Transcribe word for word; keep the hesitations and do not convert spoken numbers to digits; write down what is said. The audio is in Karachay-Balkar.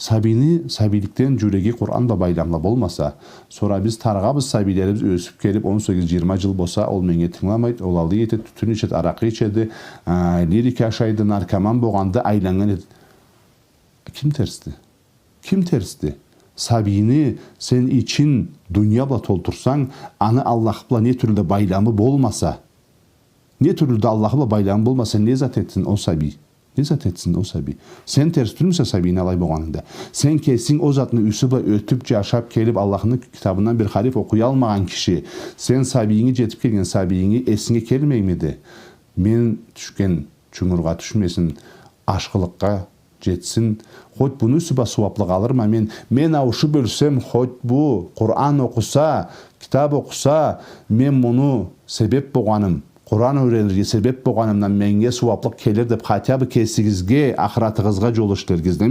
Сабийни, сабийликден джюреги Къуран бла байламлы болмаса, сора биз тарыгъабыз, сабийлерибиз ёсюб келиб, он сегиз, джыйырма джыл болса, ол меннге тынгыламайды, ол алай этеди, тютюн ичеди, аракъы ичеди, а, лирика ашайды, наркоман болгъанды, айланнган этеди. Ким терсди? Ким терсди? Сабийни сен ичин дуния бла толтурсанг, аны Аллах бла не тюрлю да байламы болмаса, не тюрлю да Аллахы бла байламы болмаса, не зат этсин ол сабий? Не зат этсин ол сабий? Сен терс тюлмюсе сабийни алай болгъанынгда? Сен кесинг ол затны юсю бла ётюб, джашаб келиб, Аллахны китабындан бир хариф окъуялмагъан киши, сен сабийинги, джетиб келген сабийинги, эсинге келмеймиди? Мен тюшген чунгургъа тюшмесин, ашхылыкъгъа джетсин. Хоть буну юсю бла сууаблыкъ алырма мен. Мен ауушуб ёлсем, хоть бу Къуран окъуса, китаб окъуса, мен муну себеб болгъаным, Къуран юйренирге себеб болгъанымдан меннге сууаблыкъ келир деб, хотя бы кесигизге, ахыратыгъызгъа джол ишлеригизде